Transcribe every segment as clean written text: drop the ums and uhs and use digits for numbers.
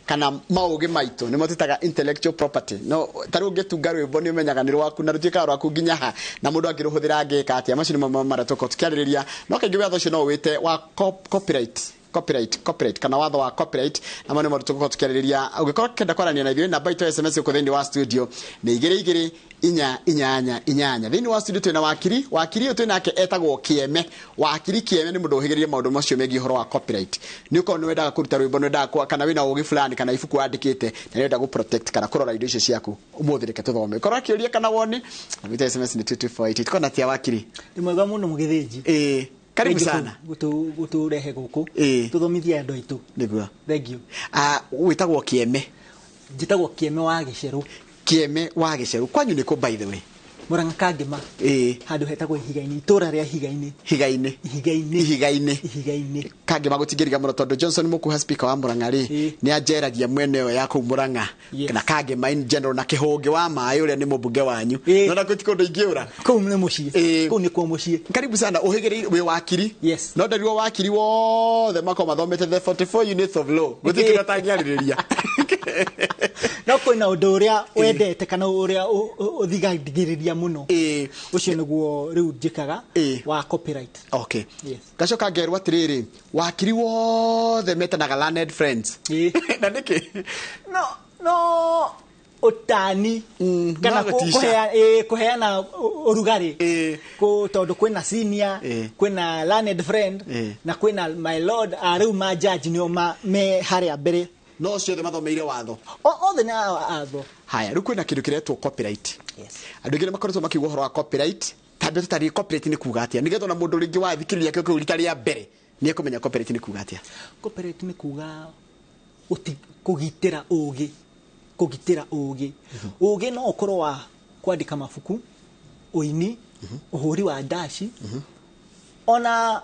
Kana maũgĩ maitũ nĩmo twĩtaga intellectual property. No ta rĩu ũngĩtunga rwĩmbo, nĩ ũmenyaga nĩ rwaku na rũtuĩkaga rwaku nginya ha, na mũndũ angĩrũhũthĩra angĩka atĩa? Macio nĩmo marĩa tũkorwo tũkĩarĩrĩria. No kaingĩ watho ũcio no wĩte wa copyright kana watho wa copyright, na mo nĩmo tũgũkorwo tũkĩarĩrĩria. Ũngĩkorwo ũkĩenda kwaranĩria na ithuĩ, namba itũ ya SMS gũkũ thĩinĩ wa studio nĩ 22488. Thĩinĩ wa studio twĩna wakiri. Wakiri ũyũ twĩnake etagwo Kĩeme. Wakiri Kĩeme nĩ mũndũ ũhĩgĩrĩire maũndũ macio megiĩ ũhoro wa copyright. Nĩ ũkorwo nĩ wendaga kũruta rwĩmbo, nĩ wendaga kana wĩna ũgĩ fulani kana ibuku wandĩkĩte na nĩ ũrenda gũ protect kana kũrora indo icio ciaku, ũmũthĩ reke tũthome. Korwo kĩũria kana woni, namba itũ ya SMS nĩ 22488. Kona tia, wakiri? Nĩ mwega mũno, mũgĩthĩnji. Ĩĩ, karibu sana. Gũtũrehe gũkũ tũthomithie andũ aitũ. Nĩguo. Thank you. Ah, wĩtagwo Kĩeme? Njĩtagwo Kĩeme wa Gĩcerũ. Kĩeme wa Gĩcerũ. Kwanyu nĩ kũ, by the way? Mũrang'a Kangĩma. Handũ hetagwo Ihiga-inĩ, itũra rĩa Ihiga-inĩ. Higa-inĩ? Ihiga-inĩ. Ihiga-inĩ. Ihiga-inĩ. Kangĩma gũtingĩriga mũno, tondũ Johnson Mũkuha, speaker wa Mũrang'a rĩ, nĩ anjeragia mwena ĩyo ya kũu Mũrang'a na Kangĩma in general, na Kĩhũngĩ wa maĩ ũrĩa nĩ mũmbunge wanyu. No na gwĩ ti kũndũ ingĩũra. Kũu nĩ mũciĩ. Kũu nĩ kuo mũciĩ. Karibu sana. Ũhĩgĩrĩire, wĩ wakiri? Yes. No nderirwo wakiri wothe makorwo mathomete the 44 units of law, gũtirĩ kĩndũ atangĩarĩrĩria. No kwĩna ũndũ ũrĩa wendete kana ũrĩa ũthigagĩrĩria mũno. Ũcio nĩguo rĩu njĩkaga, wa copyright. Okay. Yes. Gacoka ngerwo atĩrĩrĩ, wakiri wothe metanaga learned friends. Na nĩkĩ? No ũtani kana no gũtica. Kũheana ũrugarĩ. Tondũ kwĩna senior, kwĩna learned friend, na kwĩna my lord. A rĩu ma judge nĩo me harĩa mbere. No ciothe mathomeire watho. Othe nĩ atho. Haya, rĩu kwĩna kĩndũ kĩretwo copyright. Yes. Andũ aingĩ nĩ makoretwo makiuga ũhoro wa copyright. Tambia tũtarĩrie copyright nĩ kuga atĩa, nĩgetha ona mũndũ rĩngĩ wathikĩrĩria kĩo kĩu rita rĩa mbere nĩ ekũmenya copyright nĩ kuga atĩa. Copyright nĩ kuga kũgitĩra ũgĩ. Kũgitĩra ũgĩ. Ũgĩ no ũkorwo wa kwandĩka mabuku, ũini, ũhũri wa ndaci, ona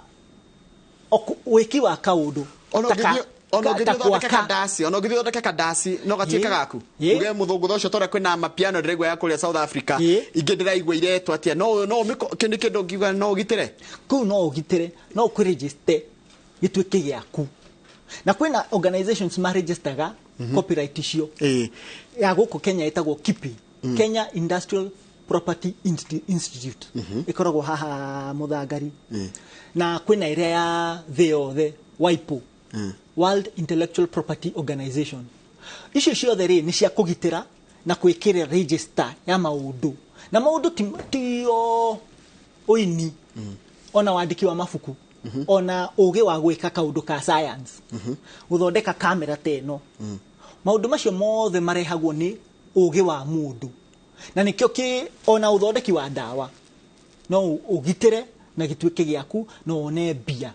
wĩki wa kaũndũ. Ona ona ta ũngĩthiĩ ũthondeke gwaka. Kandaci, ona ũngĩthiĩ ũthondeke kandaci no gatuĩke gaku. Uge mũthũngũtho ũcio, tondũ kwĩna mapiano ndĩraigua ya kũrĩa South Africa, ingĩ ndĩraigua iretwo atĩa, no kĩu nĩ kĩndũ ũngiuga no ũgitĩre? Kũu no ũgitĩre, no ũkũregister gĩtuĩke gĩaku, na kwĩna organizations maregistaga copyright icio. Ya gũkũ Kenya ĩtagwo KIPI, Kenya Industrial Property Institute, ĩkoragwo haha Mũthangari, na kwĩna ĩrĩa ya thĩ yothe, WIPO, World Intellectual Property Organization. Icio ciothe rĩ, nĩ cia kũgitĩra na gwĩkĩra register ya maũndũ, na maũndũ ti o ũini, ona wandĩki wa mabuku, ona ũgĩ wa gwĩka kaũndũ ka science, gũthondeka kamera ta ĩno. Maũndũ macio mothe marehagwo nĩ ũgĩ wa mũndũ, na nĩkĩo kĩ ona ũthondeki wa ndawa no ũgitĩre na gĩtuĩke gĩaku na wone mbia.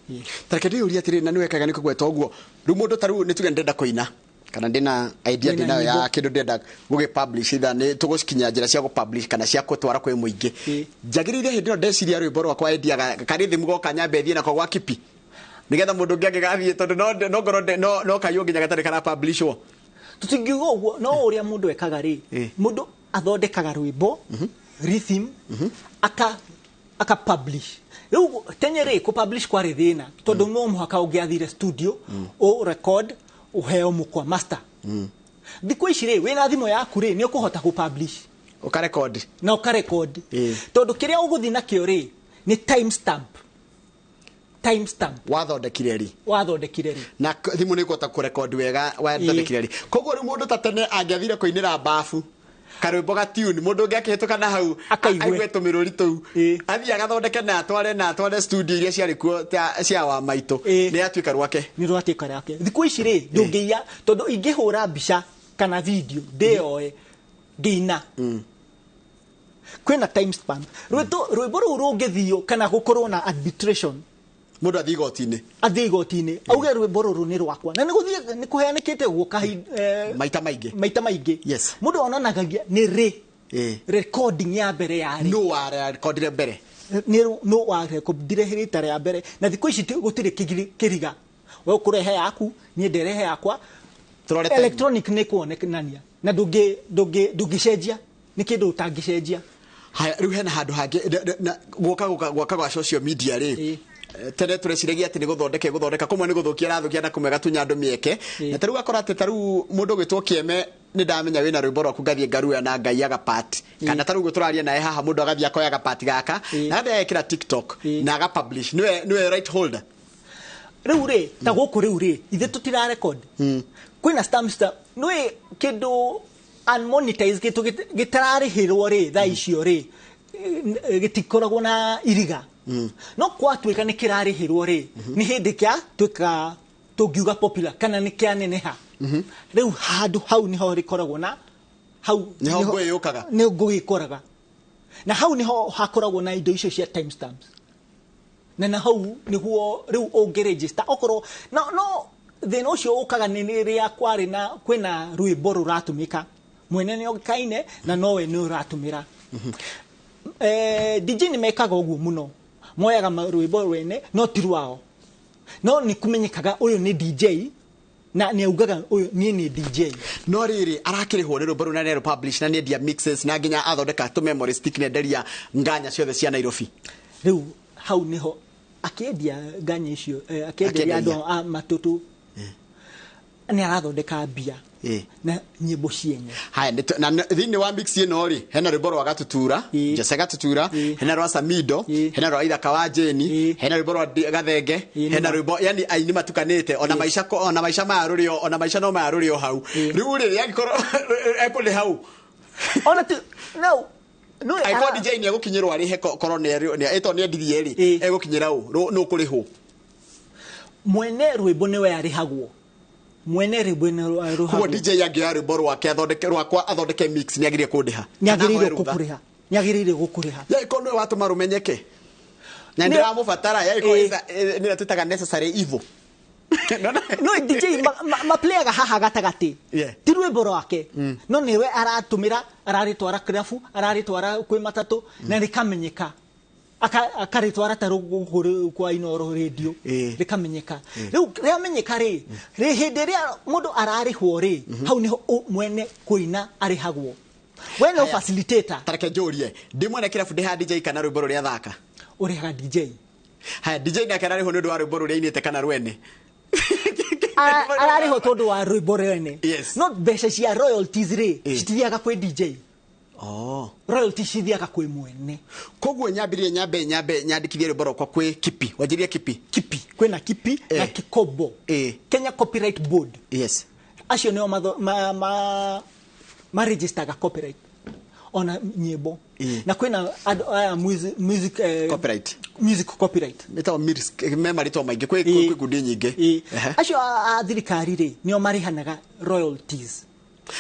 Yes. Tareke ndĩyũrie atĩrĩrĩ, na nĩ wekaga nĩ kũgweta ũguo, rĩu mũndũ ta rĩu nĩ tuge ndĩrenda kũina kana ndĩna idea, Wĩna ndĩnayo ya nyĩmbo. kĩndũ ndĩrenda gũgĩ publish, either nĩ tũgũkinya njĩra cia gũ publish kana cia gũtwara kwĩ mũingĩ, njagĩrĩire hĩndĩ ĩyo ndeciria rwĩmbo rwakwa idea karĩthĩmu goka nyambe thiĩ nako gwa KIPI nĩgetha mũndũ ũngĩ angĩgathiĩ, tondũ no ngorwo no kaiywo nginya gatarĩ kara publishwo? Tũtingiuga ũguo, no ũrĩa mũndũ ekaga rĩ, mũndũ athondekaga rwĩmbo, rhythm, aka publish. Rĩu tene rĩ, kũ publish kwarĩ thĩna, tondũ no mũhaka ũngĩathire studio, ũ record, ũheo mũkwa master. Thikũ ici rĩ, wĩna thimũ yaku rĩ, nĩ ũkũhota kũ publish ũkarekodi na ũkarekodi, tondũ kĩrĩa ũgũthiĩ nakĩo rĩ, nĩ time stamp, time stamp. Wathondekire rĩ. Wathondekire rĩ. Na thimũ nĩ ĩkũhota kũrekodi wega wathondekire rĩ. Koguo rĩu mũndũ ta tene angĩathire kũinĩra bafu karwĩmbo ga tune, mũndũ ũngĩ akĩhĩtũka na hau Akaigue. Aigue tũmĩrũri tũu, athiĩ agathondeke na atware studio iria ciarĩ kuo ta cia wa maitũ, nĩ yatuĩka rwake. Nĩ rwatuĩka rwake. Thikũ ici rĩ, ndũngĩiya, tondũ ingĩhũra mbica kana video ndĩyoe ngĩina, kwĩna time stamp. Rwĩmbo rũu rũngĩthio kana gũkorwo na arbitration, mũndũ athiĩ igoti-inĩ, athiĩ igoti-inĩ auge rwĩmbo rũrũ nĩ rwakwa, na nĩ gũthiĩ nĩ kũheanĩkĩte ũguo maita maingĩ. Maita maingĩ. Mũndũ onanagia nĩ rĩ recording ya mbere yarĩ. No warekondire mbere. Nĩ no warekondire rita rĩa mbere. Na thikũ ici gũtirĩ kĩriga, we ũkũrehe yaku, niĩ nderehe yakwa. Tũrore time. Electronic nĩ kuonekania na ndũngĩcenjia, nĩ kĩndũ ũtangĩcenjia. Haya, rĩu hena handũ hangĩ gwaka gwaka gwa social media rĩ. Tene tũreciragia atĩ nĩ gũthondeka gũthondeka kũmwe nĩ gũthũkia arathũkia na kũmwe gatunya andũ mĩeke. Na tarĩu gakora atĩ tarĩu mũndũ ũgwĩtwo Kĩeme nĩ ndamenya wĩna rwĩmbo rwaku ngathiĩ ngaruya na ngaiyaga part, kana tarĩu ũguo tũraria naye haha mũndũ agathiĩ akoyaga part gaka na agathiĩ agekĩra TikTok na agapublish, nĩwe right holder. Rĩu rĩ, ta gũkũ rĩu rĩ, ithuĩ tũtira record, kwĩna stamps ta nĩ kĩndũ unmonetized, kĩndũ gĩtararĩhĩrwo rĩ, thaa icio rĩ gĩtikoragwo na iriga, no kwatuĩka nĩ kĩrarĩhĩrwo rĩ, nĩ hĩndĩ kĩa tuĩka tũngiuga popular kana nĩ kĩaneneha. Rĩu handũ hau nĩho rĩkoragwo na hau. Nĩho ngũĩ yũkaga. Nĩ ngũĩ ĩkoraga, na hau nĩho hakoragwo na indo icio cia timestamps, na hau nĩguo rĩu ũngĩregister okorwo no thĩna ũcio ũkaga nĩ rĩrĩa kwarĩ na kwĩna rwĩmbo rũratũmĩka, mwene nĩ oĩkaine na nowe nĩ ũratũmĩra. DJ nĩ mekaga ũguo mũno, moyaga rwĩmbo rwene no ti rwao, no nĩ kũmenyekaga ũyũ nĩ DJ na nĩ augaga ũyũ niĩ nĩ DJ. No rĩrĩ, arakĩrĩhwo nĩ rwĩmbo rũu na nĩ publish na nĩendia mixes na nginya athondeka tũ memory stick, nĩenderia nganya ciothe cia Nairobi. Rĩu hau nĩho akĩendia nganya icio, akĩenderia andũ a matũtũ, nĩ arathondeka mbia na nyĩmbo ciene. Haya, na thĩinĩ wa mix ĩno rĩ, hena rwĩmbo rwa Gatutura, Jose Gatutura, hena rwa Samido, hena rwa Ithaka wa Jane, hena rwĩmbo rwa Gathenge, hena rwĩmbo, yani aini matukanĩte, ona maisha ona maisha maya rũrĩ ona maisha no maya rũrĩ o hau. Rĩu rĩ, angĩkorwo ekũrĩ hau, ona tu no no angĩkorwo DJ nĩ egũkinyĩrwo arĩhe, korwo nĩ ĩto nĩ endirie rĩ, egũkinyĩra ũ nũ kũrĩhwo? Mwene rwĩmbo nĩwe arĩhagwo, mwene rwĩmbo nĩ arĩhagwo. Koguo DJ angĩoya rwĩmbo rwake athondeke rwakwa athondeke mix, nĩ agĩrĩire kũndĩha? Nĩ agĩrĩire gũkũrĩha, nĩ agĩrĩire gũkũrĩha. Yaĩkorwo nĩwe watũma rũmenyeke na ndĩramũbatara, yaĩkorwo nĩyo twĩtaga necessary evil. No DJ maplayaga haha gatagatĩ, ti rwĩmbo rwake, no nĩwe aratũmĩra, ararĩtwara kĩrabu, ararĩtwara kwĩ matatũ na rĩkamenyeka, akarĩtwara ta gũkũ kwa Inooro radio rĩkamenyeka. Rĩu rĩamenyeka rĩ, hĩndĩ ĩrĩa mũndũ ararĩhwo rĩ, hau nĩho mwene kũina arĩhagwo, we no facilitator. Tareke njũrie, ndĩ mwene kĩrabu ndĩhaga DJ kana rwĩmbo rũrĩa athaka? Ũrĩhaga DJ. Haya, DJ nake ararĩhwo nĩ ũndũ wa rwĩmbo rũrĩa ainĩte kana rwene? Ararĩhwo tondũ wa rwĩmbo rwene. No mbeca cia royalties rĩ, citithiaga kwĩ DJ. Royalties cithiaga kwĩ mwene. Koguo nyambĩrĩrie nyambe nyandĩkithie rwĩmbo rwakwa kwĩ Kipi. Wanjĩrĩrie Kipi. Kipi, kwĩna Kipi na Kikobo. Kenya Copyright Board. Acio nĩo ma registerga copyright ona nyĩmbo. Na kwĩna andũ aya music copyright. Music copyright. Ĩtagwo MIRS, me marĩtwa maingĩ, kwĩ ikundi nyingĩ. Acio a thirikari rĩ, nĩo marĩhanaga royalties.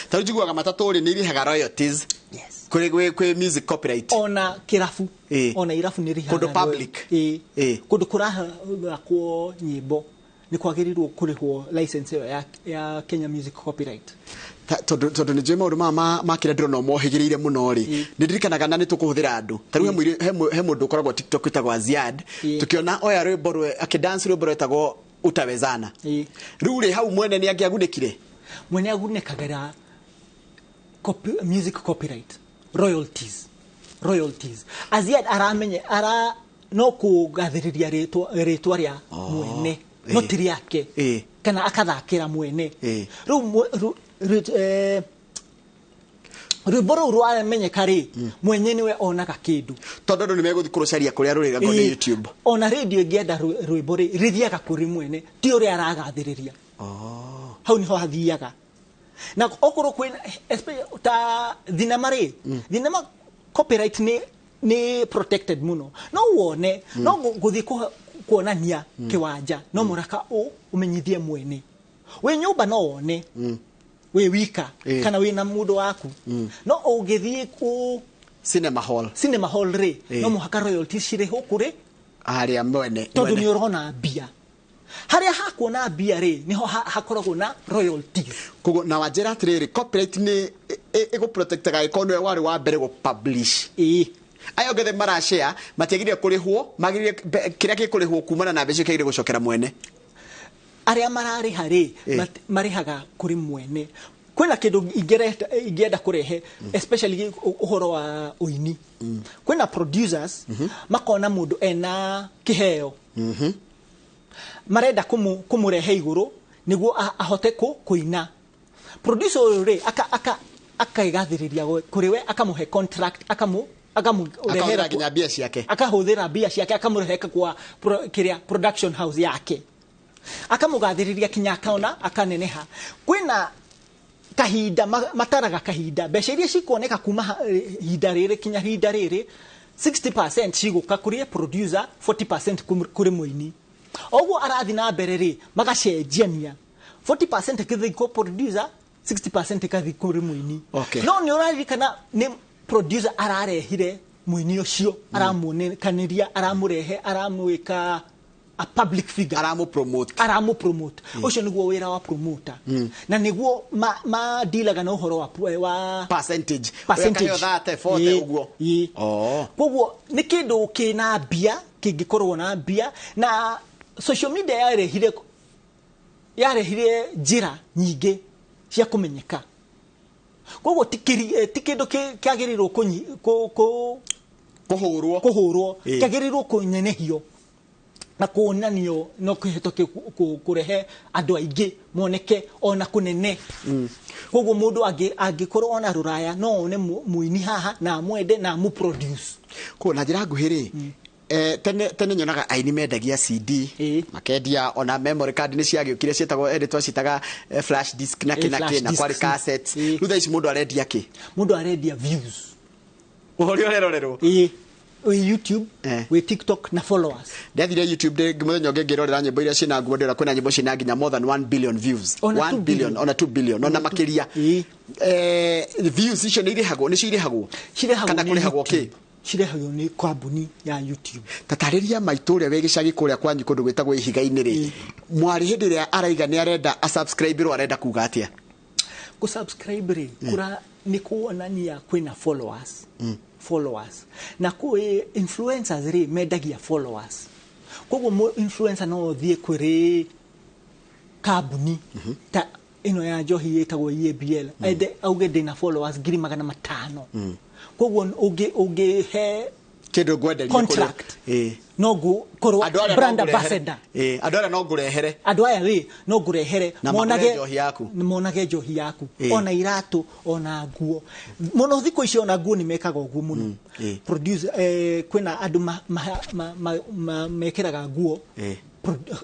Ta rĩu njiguaga matatũ rĩ, nĩ irĩhaga royalties. Kwĩ music copyright. Ona kĩrabu, ona irabu nĩ irĩhaga. Kũndũ public. Kũndũ kũrathakwo nyĩmbo nĩ kwagĩrĩirwo kũrĩhwo license ĩyo ya Kenya Music Copyright. Tondũ nĩ njũĩ maũndũ maya ma kĩrĩa ndĩrona mohĩgĩrĩire mũno rĩ, nĩ ndirikanaga na nĩ tũkũhũthĩra andũ. Ta rĩu he mũndũ ũkoragwo TikTok wĩtagwo Aziad, tũkĩona oya rwĩmbo akĩdance rwĩmbo rwetagwo Utawezana. Rĩu rĩ, hau mwene nĩ angĩagunĩkire? Mwene agunĩkagĩra music copyright royalties. Aziad aramenya ara no kũgathĩrĩria rĩtwa rĩa mwene, no ti rĩake, kana akathakĩra mwene. Rĩu rwĩmbo rũu rwamenyeka rĩ, mwenye nĩwe onaga kĩndũ, tondũ andũ nĩmegũthiĩ kũrũcaria kũrĩa rũrĩragwo nĩ YouTube. Ona radio ĩngĩenda rwĩmbo rĩ, rĩthiaga kũrĩ mwene, ti ũrĩa aragathĩrĩria. Hau nĩho hathiaga. Na okorwo kwĩna ta thinema rĩ, thinema copyright nĩ protected mũno, no wone no gũthiĩ kuonania kĩwanja, no mũraka ũmenyithie mwene. Wĩ nyũmba no wone wĩ wika kana wĩna mũndũ waku, no ũngĩthiĩ kũ cinema hall, cinema hall rĩ, no mũhaka royalties cirĩhwo kũrĩ harĩa mwene, tondũ nĩ ũrona mbia. Harĩa hakuona mbia rĩ, nĩho hakoragwo na royalties. Koguo na wanjĩra atĩrĩrĩ, copyright nĩ ĩgũprotectaga angĩkorwo nĩwe warĩ wa mbere gũ-publish. Aya othe marashare matiagĩrĩire kũrĩhwo, magĩrĩire kĩrĩa gĩkũrĩhwo kumana na mbeca kĩagĩrĩire gũcokera mwene. Arĩa mararĩha rĩ, marĩhaga kũrĩ mwene. Kwĩna kĩndũ ingĩenda kũrehe, especially ũhoro wa ũini. Kwĩna producers makona mũndũ ena kĩheo, marenda kũmũrehe igũrũ nĩguo ahote kũina. Producer ũyũ rĩ, akaigathĩrĩria kũrĩ we, akamũhe contract, akamũrehera nginya mbia ciake, akahũthĩra mbia ciake, akamũrehe kwa kĩrĩa production house yake, akamũgathĩrĩria kinya akaona akaneneha. Kwĩna kahinda mataraga kahinda, mbeca iria cikuoneka kuma ihinda rĩrĩ kinya ihinda rĩrĩ, 60% cigũka kũrĩ producer, 40% kũrĩ mũini. Oguo arathi na mbere rĩ, magacenjiania, 40% ĩkĩthiĩ kũ producer, 60% ĩkathiĩ kũrĩ mũini. No nĩ ũraririkana nĩ producer ararehire mũini ũcio, aramuonekanĩria, aramũrehe, aramwĩka a public figure, aramu promote. Ũcio nĩguo wĩra wa promoter, na nĩguo ma dealaga na ũhoro wa percentage. Percentage. Ũrĩa 30 40 ũguo. Ĩĩ. Oh. Koguo nĩ kĩndũ kĩna mbia, kĩngĩkorwo na mbia. Na social media yarehire njĩra nyingĩ cia kũmenyeka. Koguo ti kĩndũ kĩagĩrĩirwo kũhũrwo. Kũhũrwo. Kĩagĩrĩirwo kũnenehio na kuonanio no kĩhĩtũke kũrehe andũ aingĩ moneke ona kũnene. Koguo mũndũ angĩkorwo ona rũraya no one mũini haha na amwende na amũ-produce. Ko na njĩra nguhĩ rĩ, tene tene nyonaga aini mendagia CD, makendia ona memory card nĩ ciagĩũkire ciĩtagwo twacitaga flash disk na kĩ na flash kĩ na kwarĩ discs. Cassettes. Rĩu thaa ici mũndũ arendia kĩ? Mũndũ arendia views. Ũrĩa ũrerorerwo. Ĩĩ, wĩ YouTube, wĩ TikTok na followers. Ndathire YouTube ndĩ mũthenya ũngĩ ngĩrorera nyĩmbo iria ciĩna ngumo, ndĩrona kwĩna nyĩmbo ciĩna nginya more than 1 billion views. Ona 1 2 billion, billion. Ona 2 billion ona makĩria. Views icio nĩ irĩhagwo, nĩcio irĩhagwo? Cirehagwo Kana nĩ kũrĩhagwo kĩ? YouTube. Cirehagwo nĩ kambuni ya YouTube. Tatarĩria maitũ ũrĩa wĩ gĩcagi kũrĩa kwanyu kũndũ gwĩtagwo ihiga-inĩ rĩ, mwarĩ hĩndĩ ĩrĩa araiga nĩ arenda asubscribe arenda kuga atĩa? Kũ-subscribe rĩ, kũra nĩ kuonania kwĩna followers, na kwĩ influencers rĩ mendagia followers. Koguo influencer no ũthiĩ kũrĩ kambuni ta ĩno ya njohi ĩtagwo EABL, ende auge ndĩna followers 500,000, koguo ũngĩhe kĩndũ ngwenderie. Contract, no ngũkorwo Andũ arĩa brand no ngũrehere. ambassador. Andũ arĩa no ngũrehere. Andũ aya rĩ, no ngũrehere. Na magũre njohi yaku. Monage njohi yaku, ona iratũ, ona nguo mũno. Thikũ ici ona nguo nĩ mekaga ũguo mũno. Produce, kwĩna andũ mekĩraga nguo,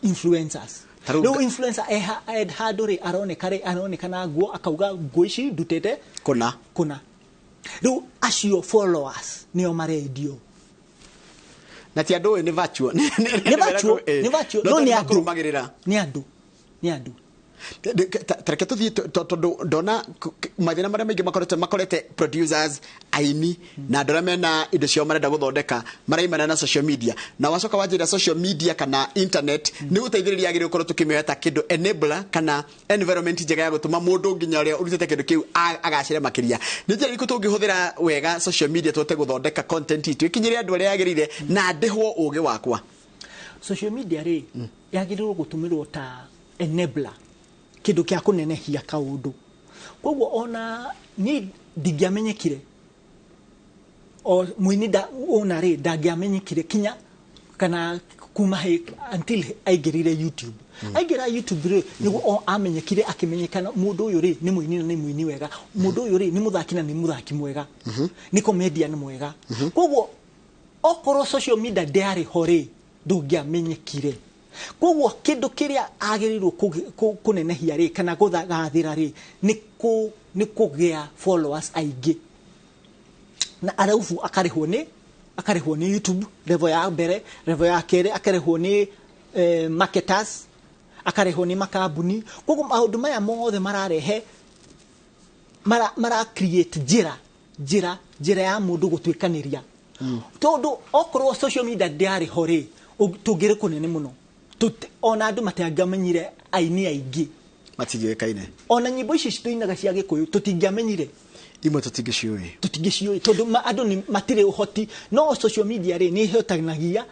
influencers. Ta rĩu Rĩu influencer e handũ rĩ, aroneka rĩ, aroneka na nguo, akauga nguo ici ndutĩte kũna. Kũna. Rĩu acio followers nĩo marendio. Na ti andũ ũyũ, nĩ virtual. Nĩ virtual, nĩ virtual, no no nĩ andũ. Makũrũmagĩrĩra. Nĩ andũ, nĩ andũ. Tareke tũthiĩ tondũ ndona mathĩna marĩa maingĩ makorete producers, aini na andũ arĩa mena indo ciao marenda gũthondeka maraimana na social media, na wacoka wanjĩra social media kana internet nĩ gũteithĩrĩria, agĩrĩirwo gũkorwo tũkĩmĩoya ta kĩndũ enabler kana environment njega ya gũtũma mũndũ nginya ũrĩa ũrutĩte kĩndũ kĩu agacĩre makĩria. Nĩ njĩra irĩkũ tũngĩhũthĩra wega social media tũhote gũthondeka content itũ ĩkinyĩre andũ arĩa yagĩrĩire na ndĩhwo ũgĩ wakwa? Social media rĩ, yagĩrĩirwo gũtũmĩrwo ta enabler, kĩndũ kĩa kũnenehia kaũndũ. Koguo ona niĩ ndingĩamenyekire, o mũini ona rĩ, ndangĩamenyekire kinya kana kuma until aingĩrire YouTube. Aingĩra YouTube rĩ, nĩguo o amenyekire, akĩmenyekana mũndũ ũyũ rĩ nĩ mũini na nĩ mũini wega, mũndũ ũyũ rĩ nĩ mũthaki na nĩ mũthaki mwega, nĩ comedian mwega. Koguo okorwo social media ndĩarĩ ho rĩ, ndũngĩamenyekire. Koguo kĩndũ kĩrĩa agĩrĩirwo kũnenehia rĩ, kana gũgathĩra rĩ, nĩ kũgĩa followers aingĩ, na arabu akarĩhwo nĩ YouTube level ya mbere, level ya kerĩ akarĩhwo nĩ marketers, akarĩhwo nĩ makambuni. Koguo maũndũ maya mothe mararehe mara create njĩra ya mũndũ gũtuĩkanĩria, tondũ okorwo social media ndĩarĩ ho rĩ, tũngĩrĩ kũnene mũno. Ona andũ matiangĩamenyire aini aingĩ. Matingĩũĩkaine. Ona nyĩmbo ici tũinaga cia Gĩkũyũ tũtingĩamenyire. Imwe tũtingĩciũĩ. Tũtingĩciũĩ tondũ andũ nĩ matirĩ ũhoti. No social media rĩ, nĩ ĩhotanagia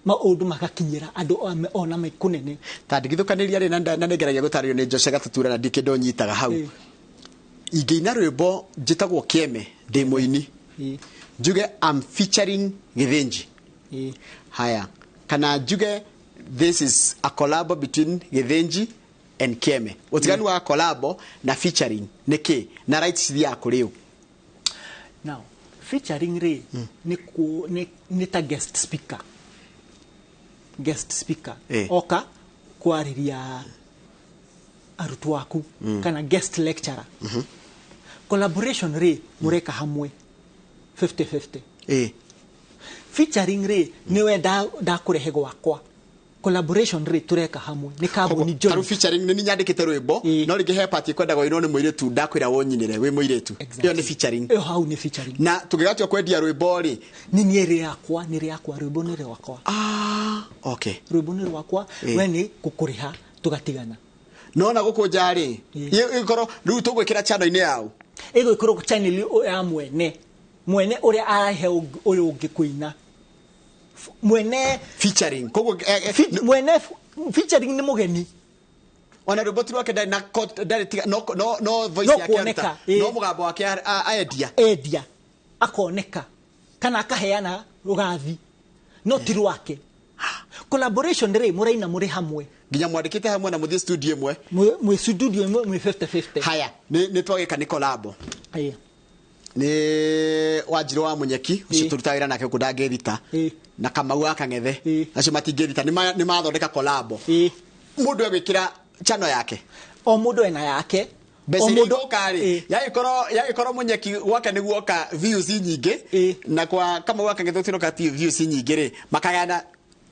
maũndũ magakinyĩra andũ ona me kũnene. Ta ndigithũkanĩria rĩ, na nĩngeragia gũtarĩrio nĩ Jose Gatutura na ndikĩndũ nyitaga hau. Ingĩina rwĩmbo njĩtagwo Kĩeme ndĩ mũini, njuge I'm featuring Gĩthĩnji. Haya, kana njuge this is a collab between Gĩthĩnji and Kĩeme. Ũtiganu wa collab na featuring nĩ kĩ, na rights cithiaga kũrĩ ũ? Now featuring rĩ, nĩ nĩ ta guest speaker, guest speaker oka kwarĩria arutwo aku, kana guest lecturer. Collaboration rĩ, mũreka hamwe 50-50. Featuring rĩ, nĩwe ndakũrehe gwakwa. Collaboration rĩ, tũreka hamwe nĩ kambuni. Tarĩu Joint. Featuring nĩ nyandĩkĩte rwĩmbo, no rĩngĩ he part ĩkwenda kũinwo nĩ mũirĩtu, ndakwĩra wonyinĩre wĩ mũirĩtu. Ĩyo nĩ featuring. Ĩyo hau nĩ featuring. Na tũngĩgatua kwendia rwĩmbo rĩ? Nĩ niĩ rĩakwa, nĩ rĩakwa, rwĩmbo nĩ rwakwa. Ah, okay. Rwĩmbo nĩ rwakwa. We nĩ gũkũrĩha, tũgatigana. Nona gũkũ nja rĩ, ĩkorwo rĩu tũgwĩkĩra channel-inĩ yao? Ĩgwĩkĩrwo channel ya mwene, mwene ũrĩa arahe ũyũ ũngĩ kũina. Mwene. Featuring koguo Mwene featuring nĩ mũgeni. Ona rwĩmbo ti rwake, ndarĩ na ndarĩ tiga no voice No yake kuoneka, aruta, no mũgambo wake aendia. Endia akoneka kana akaheana rũgathi, no ti rwake. Collaboration rĩ, mũraina mũrĩ hamwe. Nginya mwandĩkĩte hamwe na mũthiĩ studio ĩmwe. Mwĩ studio ĩmwe, mwĩ 50-50. Haya, nĩ twagĩka nĩ collab. Nĩ Wanjirũ wa Mũnyeki ũcio tũrutaga wĩra nake gũkũ, ndangĩthita, na Kamau wa Kang'ethe, acio matingĩthita, nĩ mathondeka collab. Mũndũ egwĩkĩra channel yake? O mũndũ ena yake. Mbeca O iria mũndũ igũka rĩ, yagĩkorwo Mũnyeki gwake nĩ guoka views nyingĩ, na kwa Kamau wa Kang'ethe gũtinoka views nyingĩ rĩ, makagayana?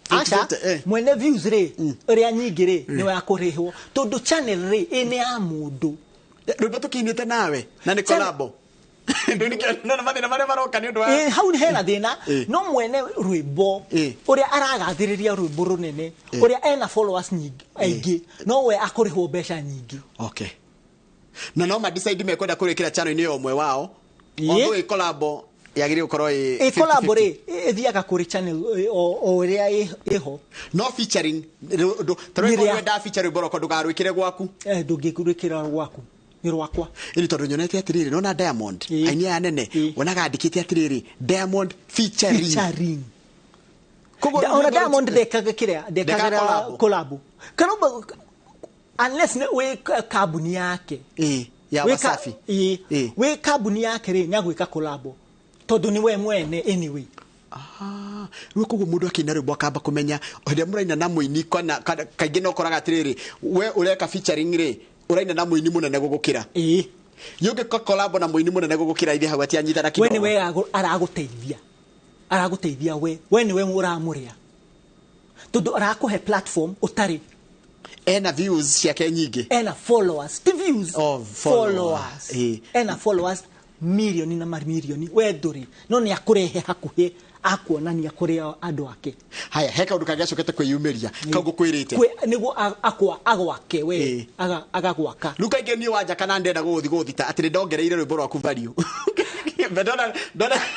Aca. 50-50, Mwene views rĩ, ĩrĩa nyingĩ rĩ, nĩwe akũrĩhwo, tondũ channel rĩ, ĩ nĩ ya mũndũ. Rwĩmbo tũkĩinĩte nawe na nĩ collab. Rĩu nĩkĩo nona mathĩna marĩa maroka nĩ ũndũ wa Hau hena thĩna. No mwene rwĩmbo ũrĩa aragathĩrĩria rwĩmbo rũnene, ũrĩa ena followers nyingĩ aingĩ, no we akũrĩhwo mbeca nyingĩ. Okay, na no ma decide mekwenda kũrĩkĩra channel-inĩ ya ũmwe wao, although ĩ collab yagĩrĩire gũkorwo ĩ Ĩ collab 50-50. rĩ, ĩthiaga kũrĩ channel o ĩrĩa ĩho. No featuring ta rĩu Nĩ rĩa- wenda feature rwĩmbo rwakwa, ndũkarwĩkĩre gwaku? Ndũngĩrwĩkĩra gwaku, nĩ rwakwa. Ĩni tondũ nyonete atĩrĩrĩ, nona Diamond, aini aya nene, wonaga andĩkĩte atĩrĩrĩ, Diamond featuring. Featuring. Koguo Ona rwĩmbo Diamond ndekaga kĩrĩa, Ndekaga ndekagĩra collab. collab kana unless nĩ wĩ kambuni yake. Ya Wasafi. Wĩ kambuni yake rĩ, nĩ agwĩka collab tondũ nĩ we mwene anyway. Ah, rĩu koguo mũndũ akĩina rwĩmbo akamba kũmenya hĩndĩ ĩrĩa mũraina na mũini, kana kaingĩ no ũkoraga atĩrĩrĩ, we ũreka featuring rĩ, ũraina na mũini mũnene gũgũkĩra. Yũngĩka collab na mũini mũnene gũgũkĩra, ithe hau atianyitana We kidogo. nĩwe aragũteithia, aragũteithia we nĩwe ũramũrĩa tondũ arakũhe platform ũtarĩ. Ena views ciake nyingĩ. Ena followers, ti views. Oh, followers. Ena followers milioni na mamirioni, we ndũrĩ, no nĩ akũrehe hakuhĩ, akuonania kũrĩ andũ ake. Haya, he kaũndũ kangĩ acokete kwĩyumĩria kau ngũkwĩrĩte. Nĩguo akwa agwake we, agagwaka. Rĩu kaingĩ niĩ wanja kana ndenda gũgũthi gũthita atĩ nĩ ndongereire rwĩmbo rwaku value.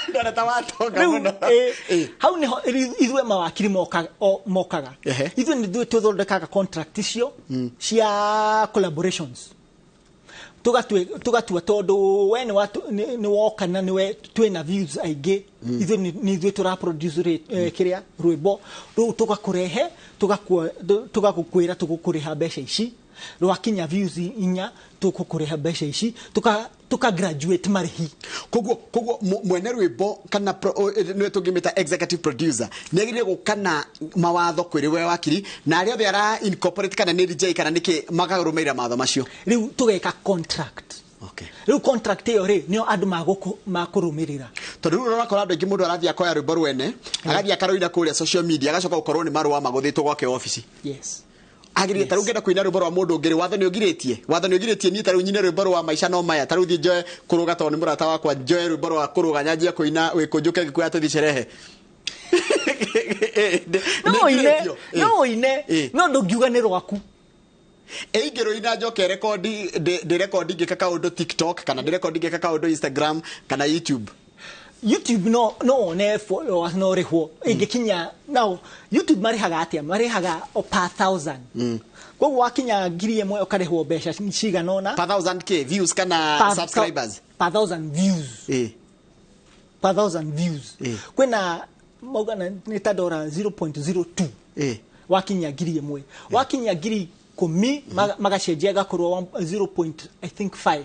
Ndona ta watonga Rĩu, mũno. Hau nĩho ithuĩ mawakiri mokaga. Ithuĩ nĩ ithuĩ tũthondekaga contract icio cia collaborations. Tũgatua tondũ we nĩ woka na nĩwe twĩna views aingĩ, ithuĩ nĩ ithuĩ tũra produce kĩrĩa rwĩmbo rũu, tũgakũrehe, tũgagũkwĩra tũgũkũrĩha mbeca ici, rwakinya views inya tũgũkũrĩha mbeca ici, tuka graduate marĩhi. Koguo mwene rwĩmbo kana nĩwe tũngĩmĩta executive producer nĩ agĩrĩire gũka na mawatho kwĩrĩ we wakiri na arĩa othe ara incorporate, kana nĩ DJ kana nĩkĩ, makarũmĩrĩra mawatho macio. Rĩu tũgeka contract. Rĩu contract ĩyo rĩ, nĩyo andũ makũrũmĩrĩra. Tondũ rĩu ũrakora andũ aingĩ, mũndũ arathiĩ akoya rwĩmbo rwene, agathiĩ akarũina kũrĩa social media, agacoka gũkorwo nĩ marũa magũthĩtwo gwake obici. Agĩrĩire ta rĩu ngĩenda kũina rwĩmbo rwa mũndũ ũngĩ rĩ, watho nĩ ũgirĩtie, watho nĩ ũgirĩtie niĩ ta rĩu nyine rwĩmbo rwa maica no maya, ta rĩu thiĩ njoe kũrũga tondũ nĩ mũrata wakwa, njoe rwĩmbo rwa kũrũga nyanjie kũina wĩkũnjũke ngĩkuoya tũthiĩ sherehe? No ũine. Nĩ No ũine, no ndũngiuga nĩ rwaku. Ĩingĩrũina njoke rekondi, ndĩrekondi ngĩka kaũndũ TikTok kana ndĩrekondi ngĩka kaũndũ Instagram kana YouTube. YouTube no wone followers no rĩhwo ĩngĩkinya. Now YouTube marĩhaga atĩa? Marĩhaga o per thousand. Koguo wakinya 1,000 ũkarĩhwo mbeca cigana ũna. Per thousand k views kana subscribers? Per thousand views. Per thousand views. Kwĩna mauga nĩ ta dora 0.02 wakinya 1,000. Wakinya 10,000 magacenjia gakorwo 0 point, I think, 5.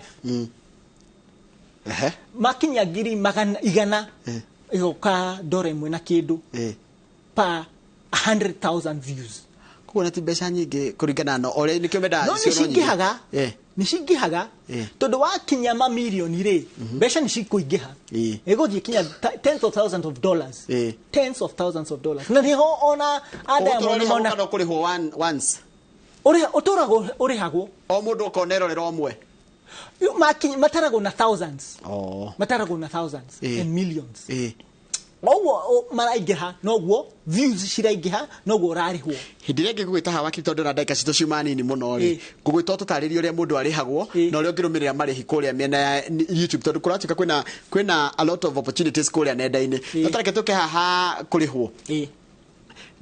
Makinya 100,000 ĩgoka dora 1 na kĩndũ per 100,000 views. Koguo na ti mbeca nyingĩ kũringana na ũrĩa nĩkĩo mendaga No nĩ cionwo nyingĩ. cingĩhaga. Nĩ cingĩhaga tondũ wakinya mamirioni rĩ, mbeca nĩ cikũingĩha. Ĩgũthiĩ kinya tens of thousands of dollars. Tens of thousands of dollars, na nĩho ona a Ũgũtũra Diamond ũrĩhagwo mona kana ũkũrĩhwo once? Ũtũragwo ũrĩhagwo. O mũndũ ũkona erorera ũmwe? Mataragwo na thousands. Oh. Mataragwo na thousands and millions. Oguo maraingĩha noguo views ciraingĩha, noguo ũrarĩhwo. Hĩndĩ ĩrĩa ĩngĩ ngũgwĩta haha wakiri, tondũ na ndagĩka citũ ciuma nini mũno rĩ, ngũgwĩta ũtũtarĩrie ũrĩa mũndũ arĩhagwo na ũrĩa ũngĩrũmĩrĩra marĩhi kũrĩa mĩena ya YouTube, tondũ kũratuĩka kwĩna a lot of opportunities kũrĩa nenda-inĩ. No tareke tũke haha kũrĩhwo.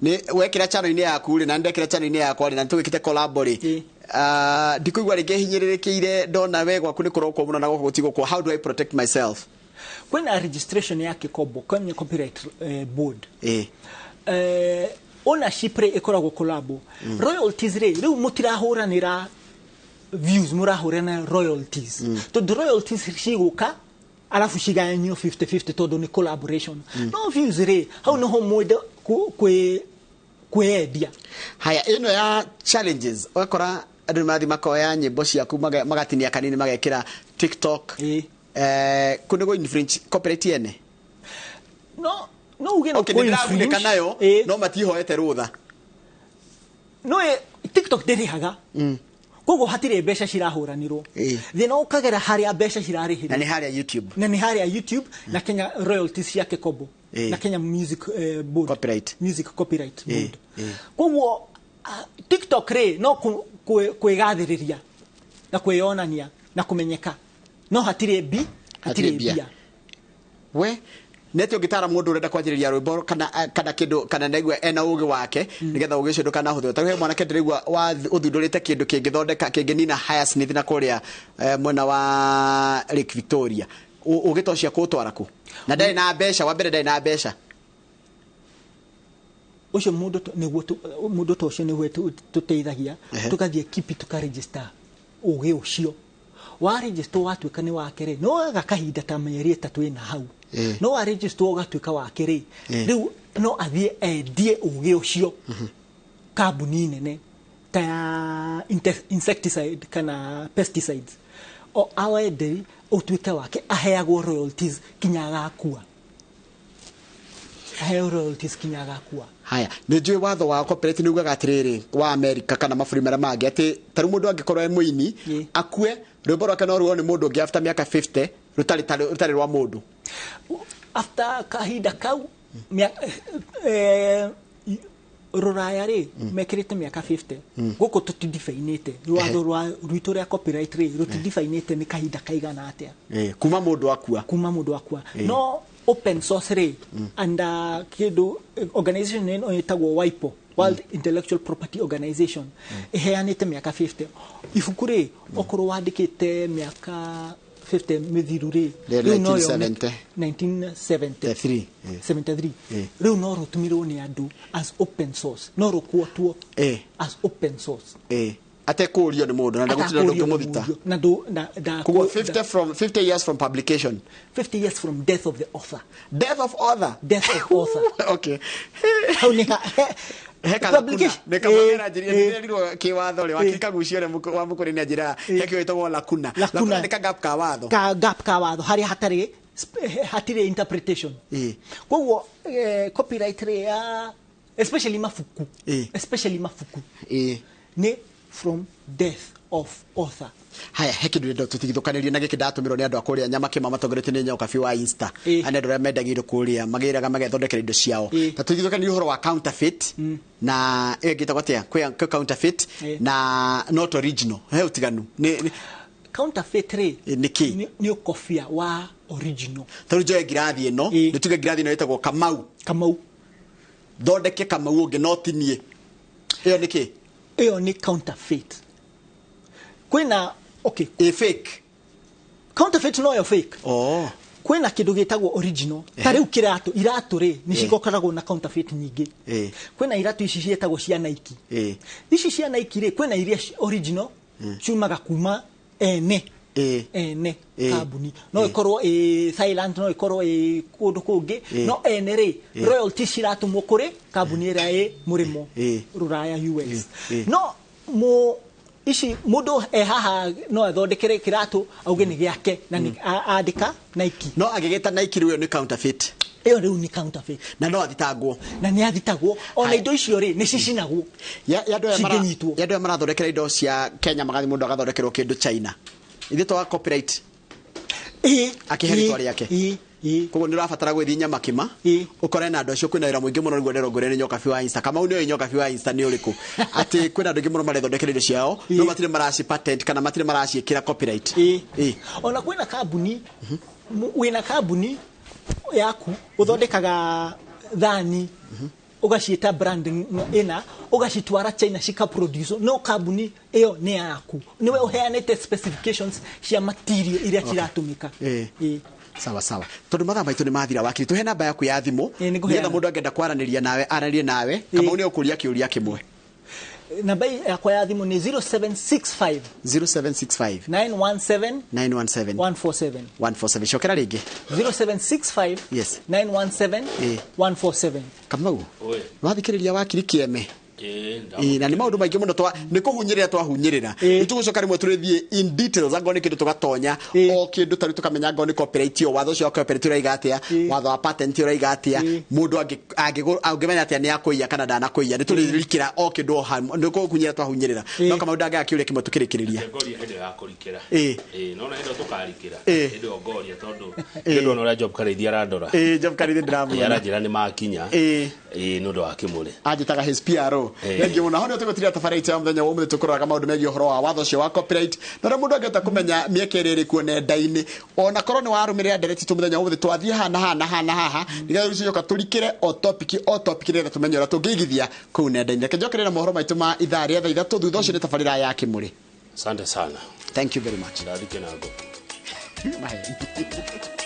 Nĩ wekĩra channel-inĩ yaku rĩ, na ndekĩra channel-inĩ yakwa rĩ, na nĩtũgĩkĩte collab rĩ, ndikũigua rĩngĩ hinyĩrĩrĩkĩire ndona we gwaku nĩ kũrokwo mũno na gũkũ gũtigũkwo. How do I protect myself? Kwĩna registration ya kĩkombo kwenye copyright board. Ownership rĩ ĩkoragwo collabo. Royalties rĩ, rĩu mũtirahũranĩra views, mũrahũranĩra royalties, tondũ royalties cigũka arabu cigayanio 50-50 tondũ nĩ collaboration. No views rĩ, hau nĩho mwende kwĩyendia. Haya, ĩno ya challenges, ũgakora andũ nĩ marathiĩ makoya nyĩmbo ciaku magatinia kanini magekĩra TikTok. Kũ nĩ gũ infringe copyright yene? No uge no Okay, nĩ ndĩragunĩka infringe. nayo, no matihoete rũtha. No TikTok ndĩrĩhaga, koguo hatirĩ mbeca cirahũranĩrwo. Thĩna ũkagera harĩa mbeca cirarĩhĩrwo. Na nĩ harĩa YouTube. Na nĩ harĩa YouTube na Kenya royalties cia Kekobo na Kenya Music Board. Copyright. Music Copyright Board. Koguo TikTok rĩ no kwĩgathĩrĩria na kwĩyonania na kũmenyeka, no hatirĩ mbi hatirĩ Hatirĩ mbia. mbia. We nete ũngĩtara mũndũ ũrenda kwanjĩrĩria rwĩmbo kana kĩndũ kana naigua ena ũgĩ wake nĩgetha ũgĩ ũcio ndũkanahũthĩrwo. Ta rĩu he mwanake ndĩraigua ũthundũrĩte kĩndũ kĩngĩthondeka kĩngĩnina hyacinth na kũrĩa mwena wa Lake Victoria. Ũgĩ ta ũcio akũũtwara kũ na ndarĩ na mbeca? Wa mbere ndarĩ na mbeca. Ũcio mũndũ nĩguo mũndũ ta ũcio nĩguo tũteithagia. Tũgathiĩ kipi tũkaregister ũgĩ ũcio. Wa register watuĩka nĩ wake rĩ, no waga kahinda ta mĩeri 3 ĩna hau. No wa register ũgatuĩka wake rĩ, rĩu no athiĩ endie ũgĩ ũcio kambuni nene ta ya insecticide kana pesticides, o awenderi ũtuĩke wake, aheagwo royalties kinya agakua, aheo royalties kinya agakua. Haya, nĩ njũĩ watho wa copyright nĩ ugaga atĩrĩrĩ wa America kana mabũrũri marĩa mangĩ atĩ ta rĩu mũndũ angĩkorwo e mũini akue, rwĩmbo rwake no ruo nĩ mũndũ ũngĩ after mĩaka 50 rũtarĩ rwa mũndũ. After kahinda kau rũraya rĩ mekĩrĩte mĩaka 50. Gũkũ tũtidifainĩte rwatho rwa rwitũ rĩa copyright rĩ, rũtidifainĩte nĩ kahinda kaigana atĩa Kuma mũndũ akua. Kuma mũndũ akua. No open source rĩ, under kĩndũ organization ĩno ĩtagwo WIPO, World Intellectual Property Organization, ĩheanĩte mĩaka 50. Ibuku rĩ, okorwo wandĩkĩte mĩaka 50 mĩthiru rĩ, Rĩ rĩu no 1970. 1970. 3. 73. Rĩu no rũtũmirwo nĩ andũ as open source, no rũkuotwo as open source. Atekũũrio nĩ mũndũ na ndagũtirĩ ũndũ Atakũũrio nĩ ũngĩmũthita. mũndũ. Na ndũ- na- nda- Koguo 50 from 50 years from publication. 50 years from death of the author. Death of author. Death of author. Okay. Hau nĩ He kalakuna. Publication. Nĩ kamagera njĩra ndĩrerirwo kĩwatho rĩ, wakiri Kagucio ũrĩa wa mũkũrĩ nĩ anjĩraga he kĩndũ gĩtagwo lacuna. Lacuna. Lacuna nĩ ka gap ka watho. Ka gap ka watho harĩa hatarĩ hatirĩ interpretation. Koguo copyright rĩ ya especially mabuku, especially mabuku nĩ from death of author. Haya, he kĩndũ ndĩrenda tũtigithũkanĩrie na gĩkĩ ndatũmĩrwo nĩ andũ a kũrĩa Nyamakĩma matongoretio nĩ Nyokabi wa Insta. Aya nĩ andũ arĩa mendagia indo kũrĩa magĩraga magethondekera indo ciao. Ta tũtigithũkanĩrie ũhoro wa counterfeit na ĩyo ĩngĩ ĩtagwo atĩa? Kwĩ counterfeit na not original. He ũtiganu. Nĩ Counterfeit rĩ, Nĩ kĩ? Nĩ ũkobia wa original. Tarĩu njoe ngirathi ĩno, nĩ tuge ngirathi ĩno ĩtagwo Kamau. Kamau. Thondeke Kamau ũngĩ no ti niĩ, ĩyo nĩ kĩ? Ĩyo nĩ counterfeit. Kwĩna, okay, Ĩ fake. Counterfeit noyo fake. Oh. Kwĩna kĩndũ gĩtagwo original. Ta rĩu kĩratũ, iratũ rĩ, nĩ cikoragwo na counterfeit nyingĩ. Kwĩna iratũ ici ciĩtagwo cia Nike. Ici cia Nike rĩ, kwĩna iria original ciumaga kuma ene ene kambuni, no ĩkorwo ĩ Thailand, no ĩkorwo ĩ kũndũ kũngĩ, no ene rĩ, royalties ciratũmwo kũrĩ kambuni ĩrĩa ĩ mũrĩmo, rũraya, US. No mu ici mũndũ e haha no athondekere kĩratũ auge nĩ gĩake na nĩ andĩka Nike. No agĩgĩta Nike rĩu, ĩyo nĩ counterfeit. Ĩyo rĩu nĩ counterfeit. Na no athitangwo. Na nĩ athitagwo ona. Haya. Indo icio rĩ, nĩ cicinagwo ya andũ aya cingĩnyitwo. Ya andũ aya marathondekera indo cia Kenya, magathiĩ mũndũ agathondekerwo kĩndũ China, ithuĩ twaga copyright. Akĩhe rĩtwa rĩake. Ĩ. Koguo nĩ ũrabatara gwĩthiĩ Nyamakima, ũkore na andũ acio. Kwĩna wĩra mũingĩ mũno. Nĩguo ndĩrongorera nĩ Nyokabi wa Insta. Kamau nĩoĩ Nyokabi wa Insta nĩ ũrĩkũ, atĩ kwĩna andũ aingĩ mũno marethondekera indo ciao, no matirĩ maraci patent kana matirĩ maraciĩkĩra copyright. Ona kwĩna kambuni, wĩna kambuni yaku ũthondekaga thani, ũgaciĩta brand ĩna, ũgacitwara China cikaproduce, no kambuni ĩyo nĩ yaku, nĩwe ũheanĩte specifications cia material iria ciratũmĩka. Sawa sawa, tondũ mathaa maitũ nĩ mathira, wakiri, tũhe namba yaku ya thimũ, Ĩ, nĩngũheana. nĩgetha mũndũ angĩenda kwaranĩria nawe aranĩrie nawe. Kamau nĩ ũkũria kĩũria kĩmwe. Namba yakwa ya thimũ nĩ 0765 0765 917 917 147. 147. Cokera rĩngĩ. 0765 917 147. Kamau, Oi. wathikĩrĩria wakiri Kĩeme. Ĩ, Ĩ, na nĩ maũndũ maingĩ mũno twa nĩ kũhunyĩrĩra twahunyĩrĩra. Rĩu tũgũcoka rĩmwe tũrĩthiĩ in details, angorwo nĩ kĩndũ tũgatonya o kĩndũ, tarĩu tũkamenya angorwo nĩ copyright ĩyo, watho ũcio wa copyright ũraiga atĩa, watho wa patent ũraiga atĩa, mũndũ angĩmenya atĩa nĩ akũiya kana ndanakũiya. Nĩ tũrĩrikĩra o kĩndũ o hamwe, nĩ kũhunyĩrĩra twahunyĩrĩra. No Kamau ndangĩaga kĩũria kĩmwe tũkĩrĩkĩrĩria. Ngoria hĩndĩ ĩyo ya kũrikĩra. Ĩ, no na hĩndĩ ĩyo tũkarikĩra. Hĩndĩ ĩyo ngoria, tondũ nĩ ndona ũrĩa Job Karĩithi arandora. Ĩ, Job Karĩithi ndĩramuona. Aranjĩra nĩ makinya. Ĩ, nĩ ũndũ wa kĩmũrĩ. Anjĩtaga his PRO. Thengiũ mũno. Hau nĩho tũgũtiria tabarĩra itũ ya mũthenya wa ũmũthĩ, tũkũroraga maũndũ megiĩ ũhoro wa watho ũcio wa copyright na ũrĩa mũndũ angĩhota kũmenya mĩeke ĩrĩa ĩrĩ kuo nenda-inĩ. Ona korwo nĩ warũmĩrĩra ndereti itũ mũthenya wa ũmũthĩ, twathiĩ haha na haha na haha na haha, nĩgetha rũciũ coka tũrikĩre o topic o topic, nĩgetha tũmenye ũrĩa tũngĩigithia kũu nenda-inĩ. Reke njokerere na mohoro maitũ ma ithaa rĩa thaa 3. Thutha ũcio nĩ tabarĩra ya Kĩmũrĩ. Asante sana. Thank you very much. Ndathike na ngo. Mahe.